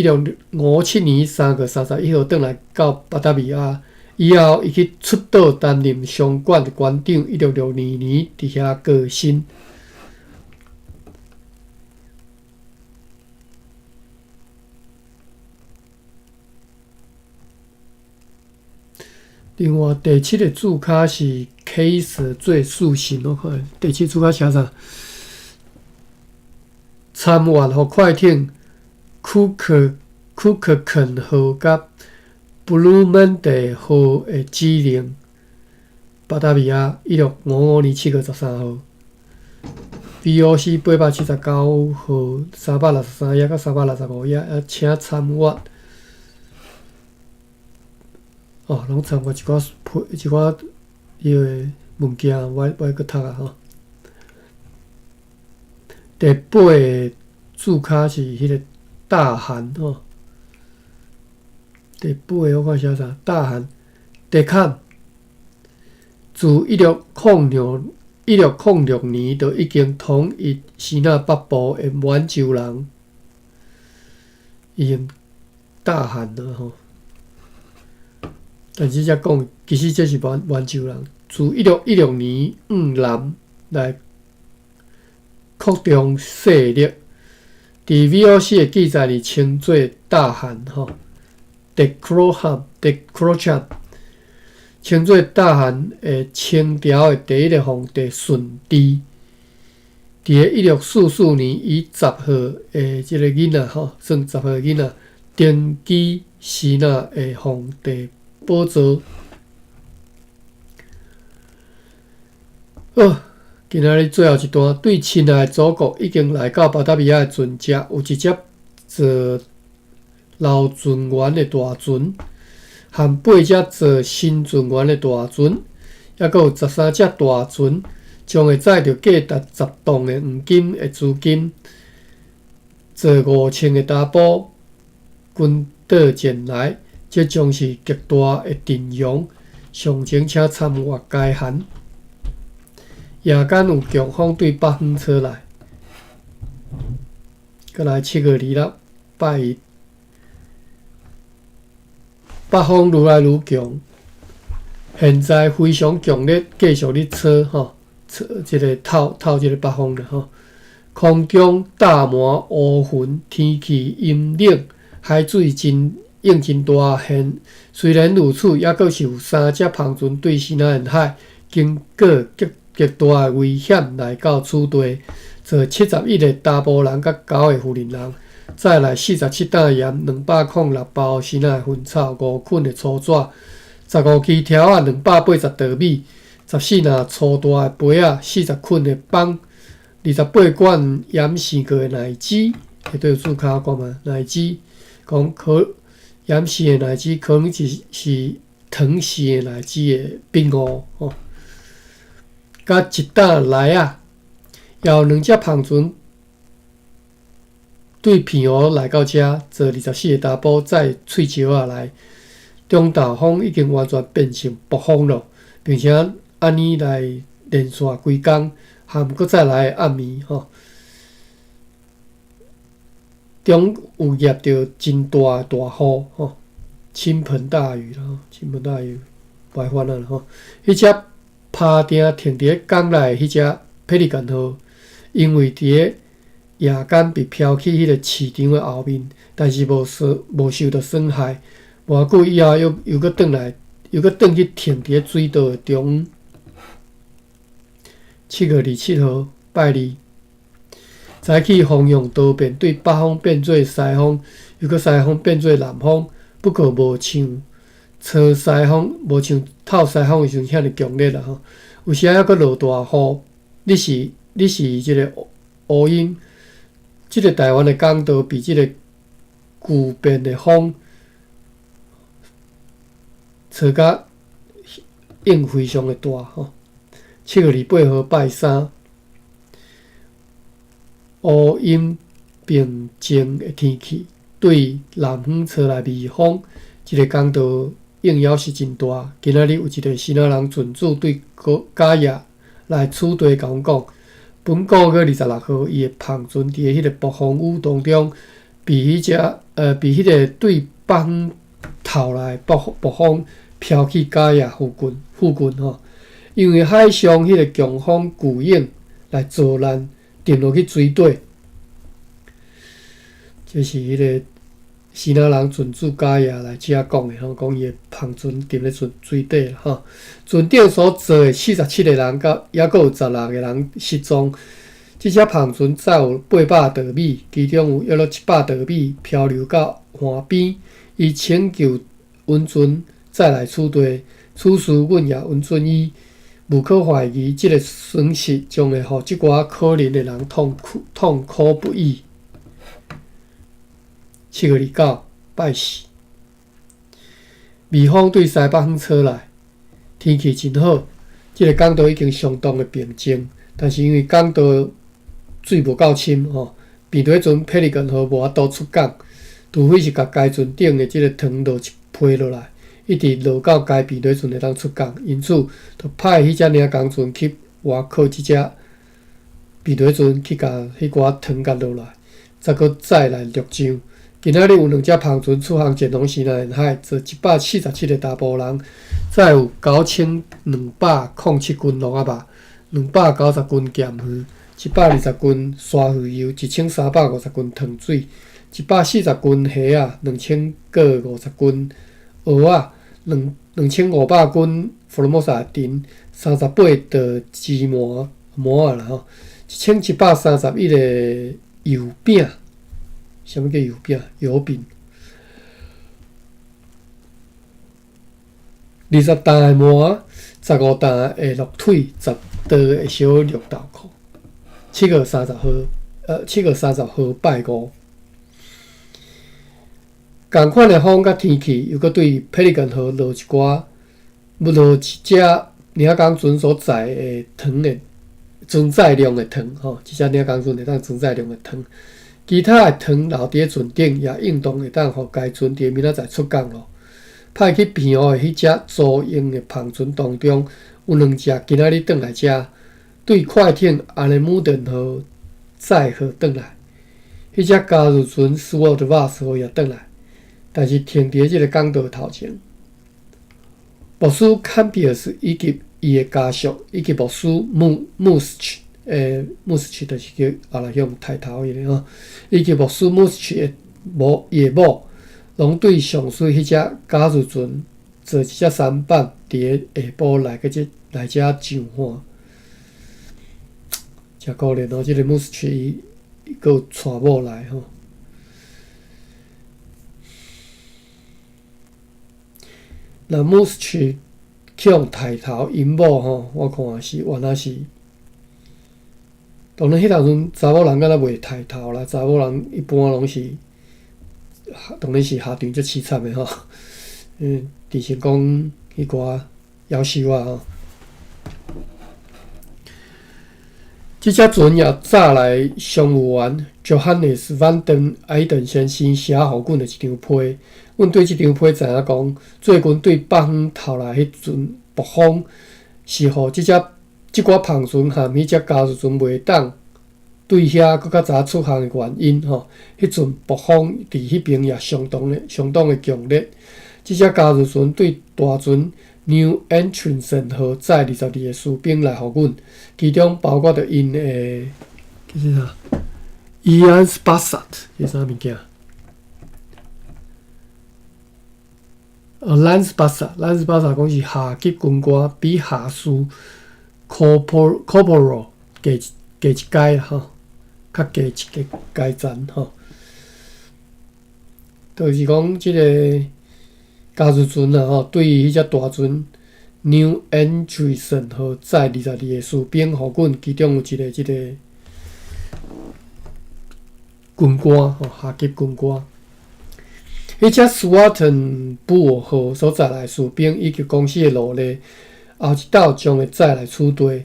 1657年3月31號轉來到巴達維亞，以後伊去出島擔任商館的館長。1662年佇遐過身。另外，第七个註跤是 Kaiser 做使臣，我看第七註跤寫啥？參閱予快艇庫克庫克肯號佮布魯門地號的指令。巴達維亞，1655年7月13號，VOC 879號363頁到365頁，請參閱。哦，攏參閱一寡一寡彼个物件，我愛閣讀啊吼。第八个註跤是彼个大韓吼。第八个我看寫啥？大韓德坎，自1606年就已經統一支那北部的滿洲人，已經大韓了吼。但是遮講，其實這是滿洲人，自1616年往南來擴張勢力。佇 VOC 的記載裡稱做大韓吼，De Crochan，稱做大韓的清朝的第一个皇帝順治，佇咧1644年以10歲的這个囡仔吼，算10歲囡仔登基支那的皇帝寶座。好，今仔日最後一段，對親愛的祖國已經來到巴達維亞的船隻，有一隻做老船員的大船，和八隻做新船員的大船，猶閣有13隻大船，將會載著價值10噸的黃金的資金，做5000个查埔軍隊前來，這將是極大的陣容。詳情請參閱該函。夜間有強風對北方吹來，閣來7月26拜一，北風愈來愈強，現在非常強烈，繼續咧吹吼，吹這个透透這个北風啦吼。空中罩滿烏雲，天氣陰冷，海水真湧真大。現雖然如此，猶閣是有三隻帆船對支那沿海經過極極大的危險來到此地，坐71个查埔人佮九个妇人人，载來47擔鹽、206包新仔的薰草、5捆的粗紙、15支條仔、280袋米、14籃粗大的杯仔、40捆的枋、28罐鹽生過的奶汁，下底有注跤看覓？奶汁講可鹽生的奶汁，可能是糖生的奶汁的比喻吼。佮1擔梨仔，也有兩隻帆船對澎湖來到遮，坐24個查埔載喙石仔來。中晝風已經完全變成暴風囉，並且按呢來連續幾工，含閣再來的暗暝吼，中有攑著真大的大雨吼，傾盆大雨啦，傾盆大雨，無愛翻啊吼。彼隻拍碇停佇咧港內的彼隻佩利干號，因為佇咧夜間被飄去彼個市場的後面，但是無受著損害。無偌久以後，又閣轉來，又閣轉去停佇咧水道的中。7月27號，拜二，早起風向多變，對北風變做西風，又閣西風變做南風。不過無像吹西風，無像透西風的時陣遐爾強烈啦吼。有時仔猶閣落大雨。你是這个烏陰，這个台灣的港道被這个巨變的風吹甲湧非常的大吼。7月28號拜三，烏陰平靜的天氣，對南方吹來微風，這个港道湧猶是真大。今仔日有一个新仔人船主對嘉義來此地共阮講，本個月26號，伊的帆船佇彼个暴風雨當中，被彼个對北方透來暴風飄去嘉義附近吼。因為海上彼个強風巨湧來造難，沉落去水底。這是彼个新仔人船主嘉義來遮講的吼，講伊的帆船沉咧水底啦吼。船頂所坐的47個人，佮猶閣有16個人失蹤。這隻帆船載有800袋米，其中有約莫700袋米漂流到岸邊。伊請求允准再來此地，此事阮也允准伊。無可懷疑，這个損失將會予這寡可憐的人痛苦不已。7月29，拜四，微風對西北方吹來，天氣真好。這个港道已經相當的平靜，但是因為港道水無夠深吼，變做彼陣佩利根號無法度出港，除非是共該船頂的這个糖落一批落來，一直落到該避雷船會當出港，因此就派彼隻領工船去倚靠這隻避雷船去共彼寡糖共落來，才閣再來陸上。今仔日有兩隻帆船出航前往西南沿海，坐147個查埔人，載有9207斤鹿仔肉、290斤鹹魚、120斤沙魚油、1350斤糖水、140斤蝦仔、2050斤蚵仔、2500斤福爾摩沙的藤、38袋芝麻麻仔啦吼，1731個油餅。啥物叫油餅？油餅。20擔的麻，15擔的鹿腿，10袋的小綠豆蔻。7月30號拜五。仝款的風佮天氣，又閣對佩利根號落一寡，落一隻領工船所載的糖的裝載量的糖吼，這隻領工船會當裝載量的糖。其他的糖留佇咧船頂，也應當會當予該船佇明仔載出港囉。派去澎湖的彼隻租用的帆船當中，有兩隻今仔日轉來遮，對快艇阿雷姆頓號載荷轉來。彼隻加入船斯沃特瓦斯號也轉來，但是停佇咧這个港道頭前。牧師坎比爾斯以及伊的家屬，以及牧師穆斯奇。穆斯奇就是叫後來向抬頭彼个吼，以及牧師穆斯奇的某伊的某，攏對上述彼隻加入船坐一隻舢板，佇咧下晡來去這來遮上岸。誠可憐哦，這個 Mustri 伊閣有娶某來吼。若 Mustri 去予刣頭，𪜶某吼，我看是原來是，當然彼當陣查某人敢若袂刣頭啦，查某人一般攏是，當然是下場足淒慘的吼。嗯，佇成講彼寡夭壽仔吼。這隻船也載來商務員 Johannes van den Eyden 先生寫予阮的一張批。阮對這張批知影講，最近對北方透來彼陣暴風，是予這隻這寡帆船和彼隻加速船袂當對遐閣較早出航的原因吼。彼陣暴風佇彼邊也相當的相當的強烈。這隻加速船對大船 New Entrinson 號載22個士兵來予阮，其中包括著𪜶的叫做啥？Ian Bassat，這啥物件？Lance Bassat，Lance Bassat 講是下級軍官，比下士 Corporal 低低一階吼，較低一個階層吼。就是講這個。加速船啊吼，對彼隻大船 New Entryson 號載22個士兵，予阮其中有一個這個軍官吼，下級軍官。彼隻 Swartenboer 號所載來士兵以及公司的奴隸，後一道將會載來此地。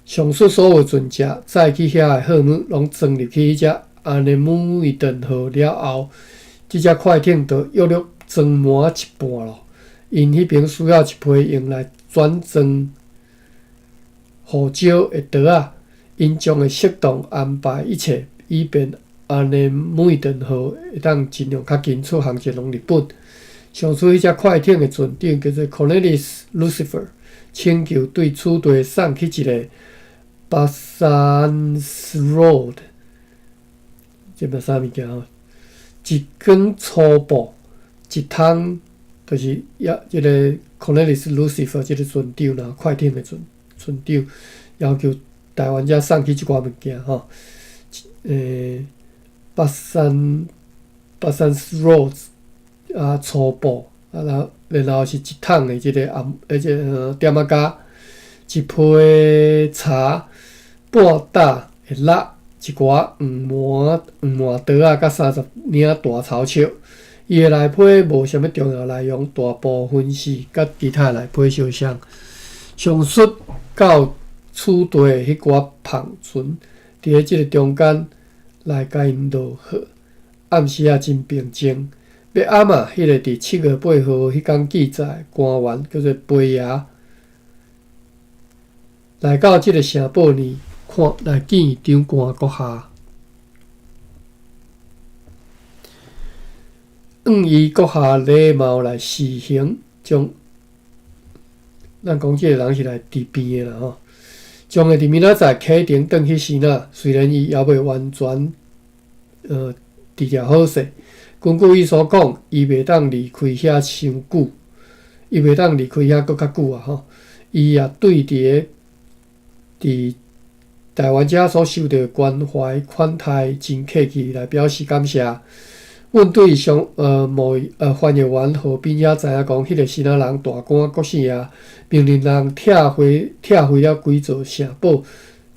上述所有船隻載去遐的貨物，攏裝入去彼隻 Arnemuiden 號了後，這隻快艇就約略裝滿一半咯，𪜶彼邊需要一批用來轉裝胡椒的桌仔，𪜶將會適當安排一切，以便阿尼每頓號會當盡量較緊出航前往日本。上述彼隻快艇的船長叫做 Cornelis Lucifer，請求對此地送去一个 Bassans Road，這嘛啥物件吼？一卷粗布。一桶就是抑這个 Cornelis Lucifer 這个船長啦，快艇的船船長要求台灣遮送去這寡物件吼，Bassans Roads 啊粗布啊，然後然後是一桶的這个紅，這个點仔膠，一批茶，半擔的肉，一寡黃麻黃麻刀仔，佮30領大草尺。伊的內批無啥物重要內容，大部分是佮其他內批相像。上述到此地的彼寡帆船，佇咧這个中間來共𪜶落貨。暗時仔真平靜。欲暗啊，彼个佇7月8號彼工記載官員叫做貝爺，來到這个城堡內看來見長官閣下。按伊閣下禮貌來施行，將咱講這个人是來治病的啦吼，將會佇明仔載啟程轉去支那。雖然伊猶未完全治療好勢，根據伊所講，伊袂當離開遐傷久，伊袂當離開遐閣較久啊吼。伊也對佇个佇台灣遮所受到關懷款待真客氣來表示感謝。阮對上貿易翻譯員何斌也知影講，彼个支那人大官國姓爺命令人拆毀拆毀了幾座城堡，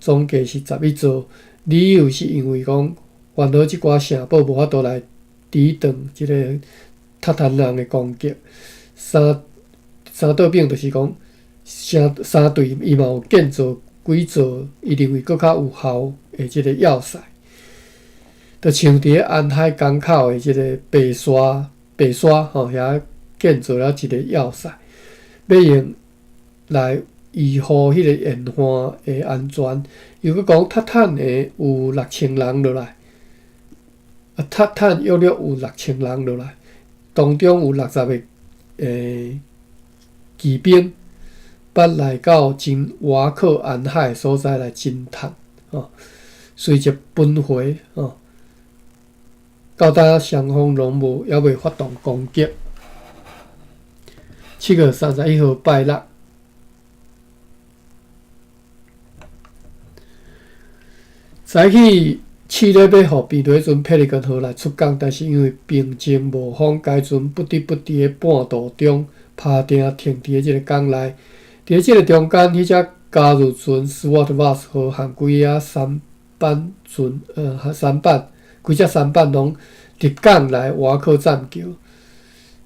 總計是11座。理由是因為講，煩惱這寡城堡無法度來抵擋這个韃靼人的攻擊。三三倒反就是講，城三隊伊嘛有建造幾座，伊認為閣較有效的這个要塞。就像佇咧安海港口的這个白沙白沙吼，遐建造了一个要塞，欲用來維護彼个沿岸的安全。又閣講，韃靼的有6000人落來，啊，韃靼約略有六千人落來，當中有60个騎兵，捌來到真倚靠沿海的所在來偵探，吼，隨即奔回，吼。到今雙方攏無猶未發動攻擊。7月31號拜六，早起試咧欲予平地船佩利根號來出港，但是因為平靜無風，該船不得不佇咧半途中拍定停佇咧這个港內。佇咧這个中間，彼隻加入船斯沃特瓦斯號和幾仔舢板船，舢板，幾隻舢板攏入港來倚靠棧橋。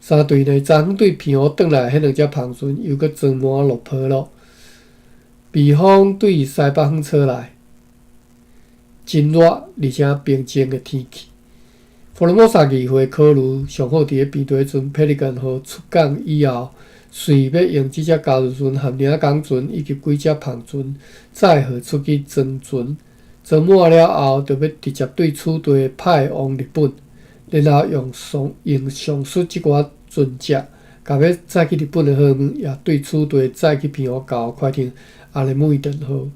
三隊呢，昨昏對澎湖轉來彼兩隻帆船又閣裝滿落坡咯。微風對西北方吹來，真熱而且平靜的天氣。福爾摩沙議會考慮上好佇咧平地船佩利根號出港以後，隨欲用這隻加入船和領港船以及幾隻帆船載貨出去裝船，裝滿了後，就欲直接對此地派往日本，然後用上述這寡船隻，共欲載去日本的貨物，也對此地載去澎湖到快艇阿雷姆伊頓號。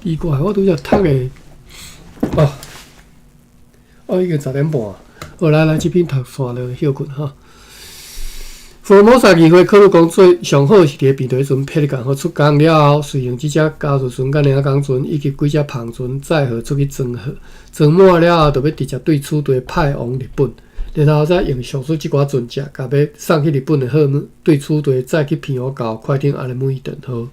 奇怪，我拄才讀的，哦，哦，已經10點半，好，來來，這篇讀煞就歇睏吼。福爾摩沙議會考慮講，最上好是佇咧平地船佩利根號出港了後，隨用這隻加入船佮領港船以及幾隻帆船載貨出去裝貨，裝滿了後，就欲直接對此地派往日本，然後再用上述這寡船隻，共欲送去日本的貨物，對此地載去澎湖到快艇阿雷姆伊頓號。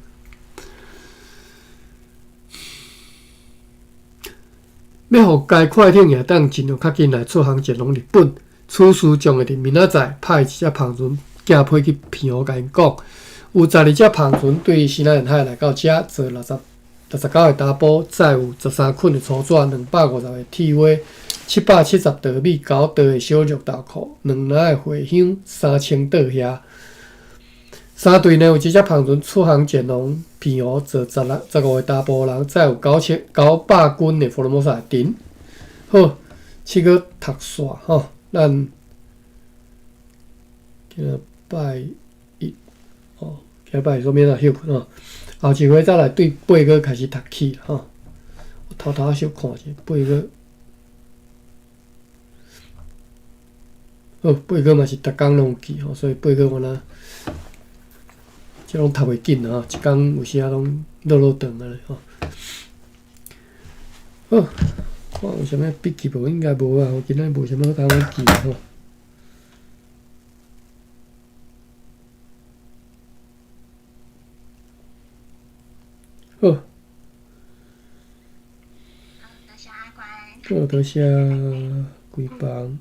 欲予該快艇也當盡量較緊來出航前往日本，此事將會佇明仔載派一隻帆船寄批去澎湖，共𪜶講，有12隻帆船對西南沿海來到遮，坐69個查埔，載有13捆的粗紙、250個鐵鍋、770袋米、9袋的小肉豆蔻、2籃的茴香、3000桌遐。三隊呢有一隻帆船出航前往澎湖，坐15個查埔人，載有900斤的福爾摩沙的陳。好，七月讀煞吼，咱今仔拜一哦，今仔拜一煞免啊歇睏吼，後一回再來對8月開始讀起吼。我偷偷小看者，八月，好，八月嘛是逐工攏有記吼，所以八月我若。這攏讀袂緊啊！一工有時仔攏落落長啊吼。好，看有啥物筆記無？應該無啊，我今仔無啥物好通記吼。好。好，多謝阿關。好，多謝關房。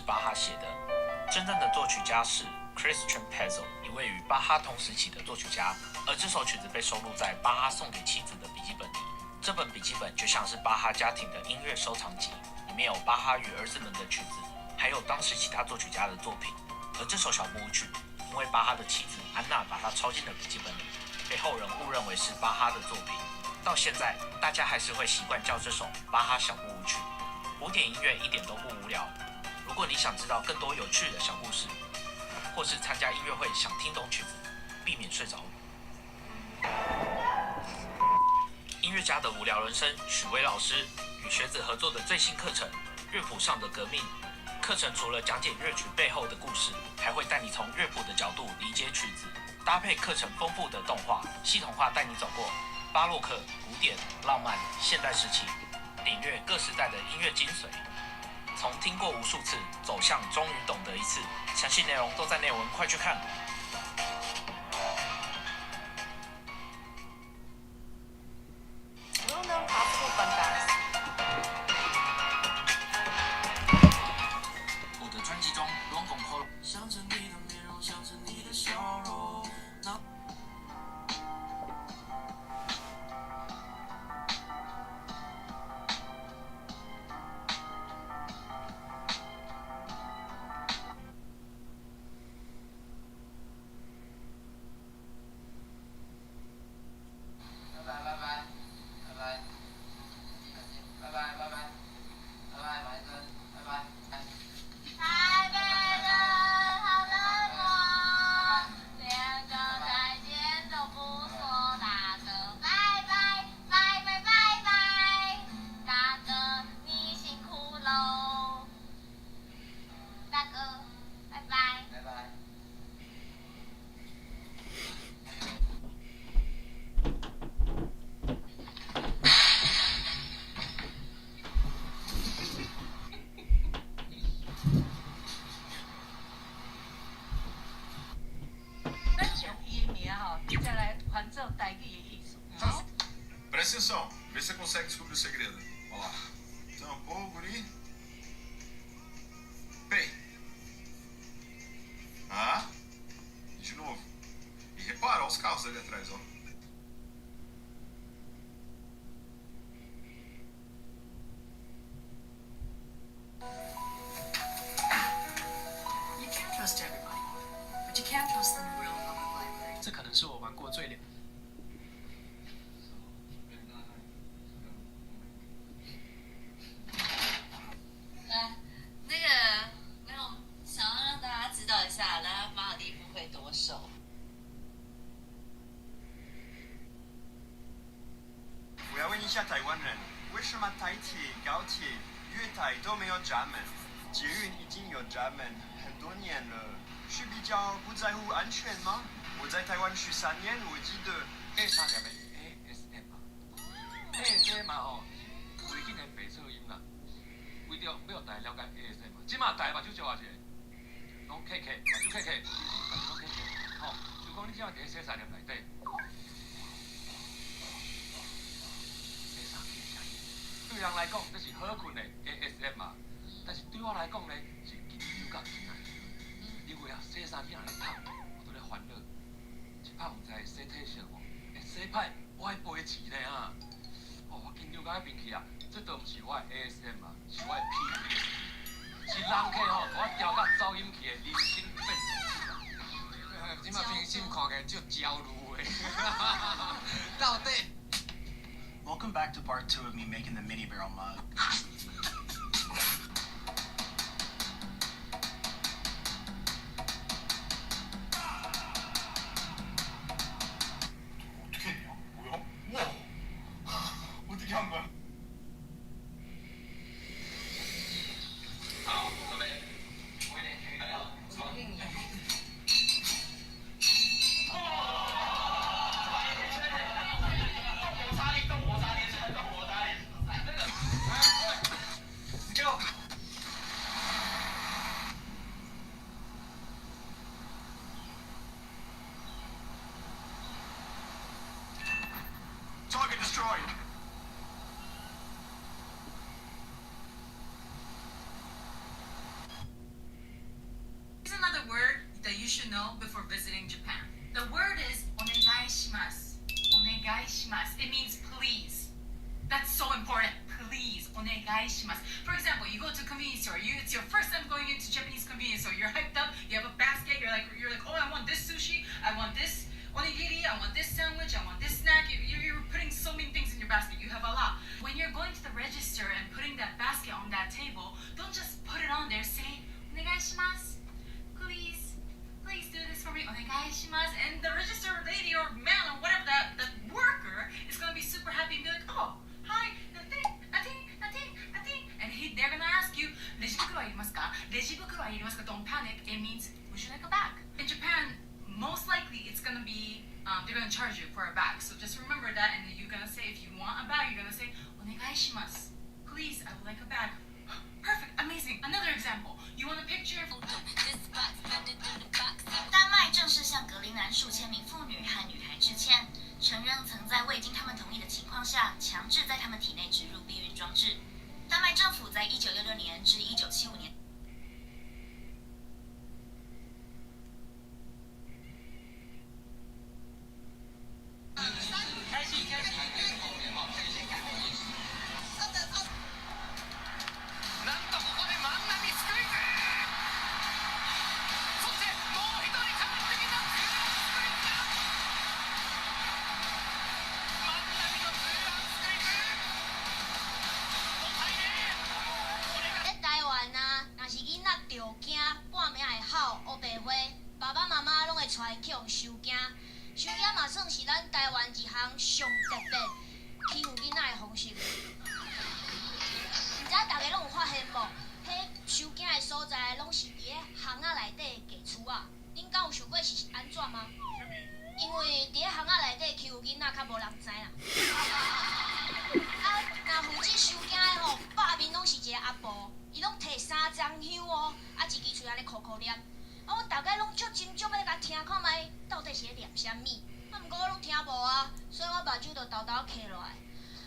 巴哈写的，真正的作曲家是 Christian Petzold，一位与巴哈同时期的作曲家。而这首曲子被收录在巴哈送给妻子的笔记本里。这本笔记本就像是巴哈家庭的音乐收藏集，里面有巴哈与儿子们的曲子，还有当时其他作曲家的作品。而这首小步舞曲，因为巴哈的妻子安娜把它抄进了笔记本里，被后人误认为是巴哈的作品。到现在，大家还是会习惯叫这首巴哈小步舞曲。古典音乐一点都不无聊。如果你想知道更多有趣的小故事，或是参加音乐会想听懂曲子，避免睡着。音乐家的无聊人生，许巍老师与学子合作的最新课程《乐谱上的革命》。课程除了讲解乐曲背后的故事，还会带你从乐谱的角度理解曲子，搭配课程丰富的动画，系统化带你走过巴洛克、古典、浪漫、现代时期，领略各时代的音乐精髓。从听过无数次走向终于懂得一次，详细内容都在内文，快去看！ Well-known classical fun facts. 我的专辑中，拢讲好。想着你的面容，想着你的笑容。那拜拜拜拜拜拜，拜拜拜拜拜拜，马医生，拜拜。台北人好冷漠，连个再见都不說，大哥拜拜拜拜拜拜，大哥你辛苦嘍，大哥拜拜。拜拜。咱用伊的名吼，再來翻做台語的意思。好。 Presta atenção, vê se você consegue descobrir o segredo. Olha lá. Tampou o guri. Pei. Ah. De novo. E repara, olha os carros ali atrás, ó. You can't trust everybody, but you can trust the New Berlin Public Library. 这可能是我玩过最 來，那個沒有，想要讓大家知道一下，來馬爾地夫會多瘦。我要問一下台灣人，為什麼台鐵、高鐵、月台都沒有閘門？捷運已經有閘門很多年了，是比較不在乎安全嗎？我在台灣13年，我記得 A 三粒的 ASMR 啊，ASMR 吼是袂緊的白噪音啦。為著欲予大家了解 ASMR，這馬大家目睭借偌濟，攏瞌瞌，目睭瞌瞌，目睭攏瞌瞌，吼，就講你這馬佇咧洗衫店內底，洗衫機的聲音，對人來講這是好睏的 ASMR，但是對我來講呢是緊張佮驚。因為啊，洗衫機若咧拍，我都咧煩惱，一拍毋知會洗褪色無，會洗歹，我愛賠錢咧啊！哦，我緊張甲彼邊去啊，這都毋是我的 ASMR，是我的 PTSD，是人客吼，予我調甲走音去的人生變奏曲啊！這馬平心看起來足焦慮的，到底。 Welcome back to part two of me making the mini barrel mug. 어떻게 했냐? 뭐야? 우와! 어떻게 한 거야? 好，準備。you should know before visiting Japan. The word is お願いします. お願いします. It means please. That's so important. Please, お願いします. For example, you go to a convenience store. It's your first time going into Japanese convenience store. You're hyped up. You have a basket. You're like, "Oh, I want this sushi. I want this onigiri. I want this sandwich. I want this snack." You're putting so many things in your basket. You have a lot. When you're going to the register and putting that basket on that table, don't just put it on there. Say, お願いします. Please, please do this for me. お願いします. And the register lady or man or whatever, that worker is gonna be super happy and be like, "Oh, hi, nothing, nothing, nothing, nothing." And they're gonna ask you, レジ袋はいりますか？レジ袋はいりますか？ Don't panic. It means, "Would you like a bag?" In Japan, most likely it's gonna be, they're gonna charge you for a bag. So just remember that, and then you're gonna say, if you want a bag, you're gonna say, お願いします. Please, I would like a bag. Perfect, amazing. Another example. You want a picture? 丹麦正式向格陵兰数千名妇女和女孩致歉，承认曾在未经他们同意的情况下，强制在他们体内植入避孕装置。丹麦政府在1966年至1975年。开心开心。なんとここで万波スクイズ。そしてもう一人帰ってきた。ツーランスクイズだ。万波のツーランスクイズ。5対0。これが伫台灣啊，若是囡仔著驚，半暝會哭烏白花，爸爸媽媽攏會帶𪜶去予收驚。收驚嘛算是咱台灣一項上特別欺負囡仔的方式。毋知逐家攏有發現無？彼收驚的所在攏是佇咧巷仔內底的假厝仔。恁敢有想過是按怎嗎？因為佇咧巷仔內底欺負囡仔較無人知啦。啊，若負責收驚的吼，百面攏是一个阿婆，伊攏提三張香哦，啊，一支喙按呢苦苦念。啊，阮逐家攏足斟足欲共聽看覓，到底是咧念啥物？啊，毋過我攏聽無啊，所以我目睭就沓沓閉落來。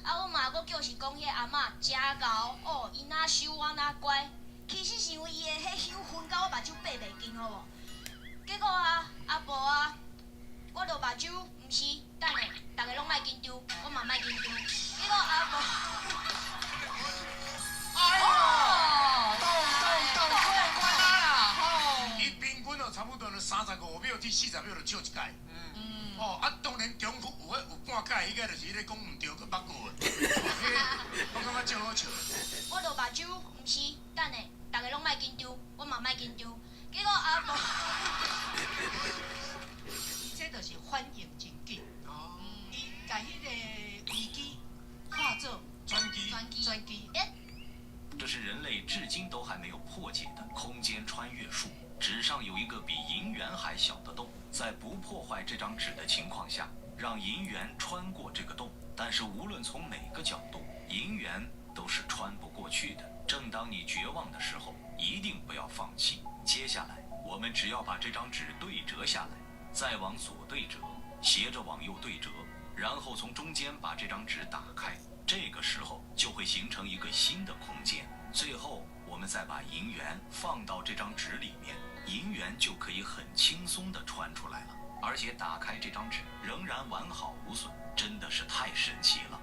啊，阮嘛閣叫是講彼个阿嬤誠𠢕哦，伊若收我若乖，其實是因為伊的彼香薰甲我目睭閉袂緊好無？結果啊，阿婆啊，我著目睭毋是，等下，逐家攏莫緊張，我嘛莫緊張。結果阿婆，哎呦，動動動過關啊啦！吼，伊平均哦，差不多35秒至40秒就笑一擺。哦，啊，當然中間有彼有半擺，彼個就是彼個講毋對，閣捌過的。我感覺真好笑。我著目睭毋是，等下，逐家攏莫緊張，我嘛莫緊張。結果阿婆，伊這就是反應真緊。伊共彼個危機化做轉機，轉機，轉機。這是人類至今都還沒有破解的空間穿越術。紙上有一個比銀元還小的洞，在不破壞這張紙的情況下，讓銀元穿過這個洞。但是無論從哪個角度，銀元都是穿不過去的。正當你絕望的時候，一定不要放棄。接下來，我們只要把這張紙對折下來，再往左對折，斜着往右對折，然後從中間把這張紙打開。這個時候就會形成一個新的空間。最後，我們再把銀元放到這張紙裡面，銀元就可以很輕鬆地穿出來了。而且打開這張紙仍然完好無損，真的是太神奇了。